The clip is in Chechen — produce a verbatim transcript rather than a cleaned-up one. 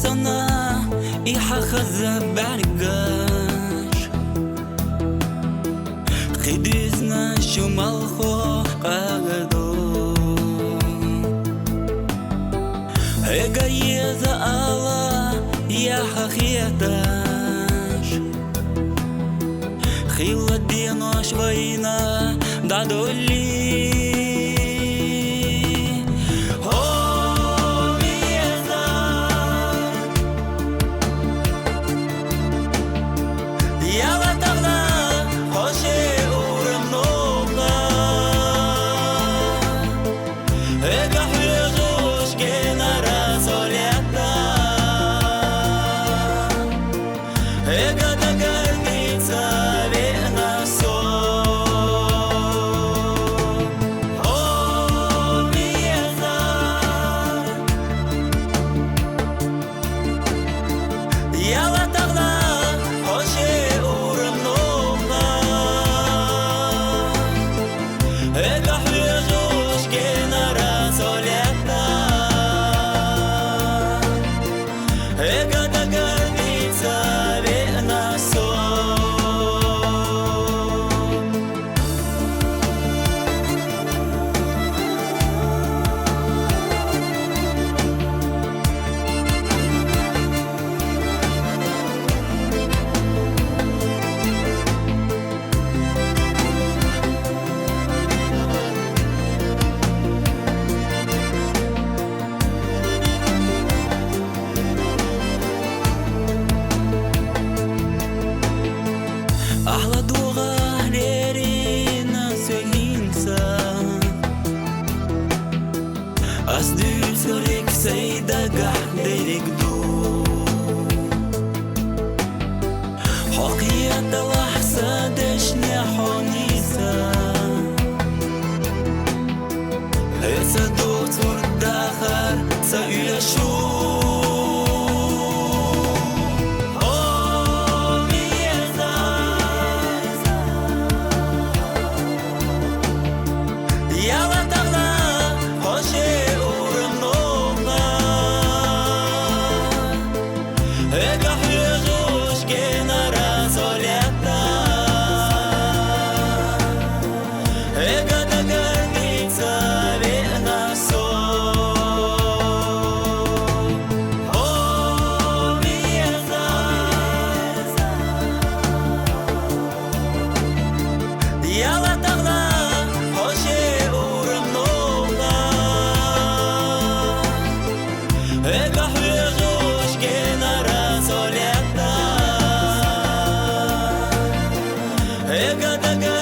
Сана и хьахаза бӀаргаш, хидизна шумал хо къагадо. Эга еза ала я хахияташ, хила денош вайна дадоли. О, меза! Яла тагъла, хоши урам нугъла. Эга хьуьзуш генара солята. Эга дагарница веъна со. О, меза! Яла тагъла, хоши урам нугъла. Эга хьуьзуш генара солята. Эга дагарница веъна со. Ахла дугъа лерина согинца, ас дуьсурик сай дагахь дериг ду. Хьо кхияталахь са дешне хьониса. Эса доцур дахар ца уьлашу. О, меза! Яла тагъла, хоши урам нугъла. Эга хьуьзуш генара солята. Эга дагарница веъна со. О, меза! Яла тагъла, хоши урам нугъла. Эга хьуьзуш генара солята. Эга дага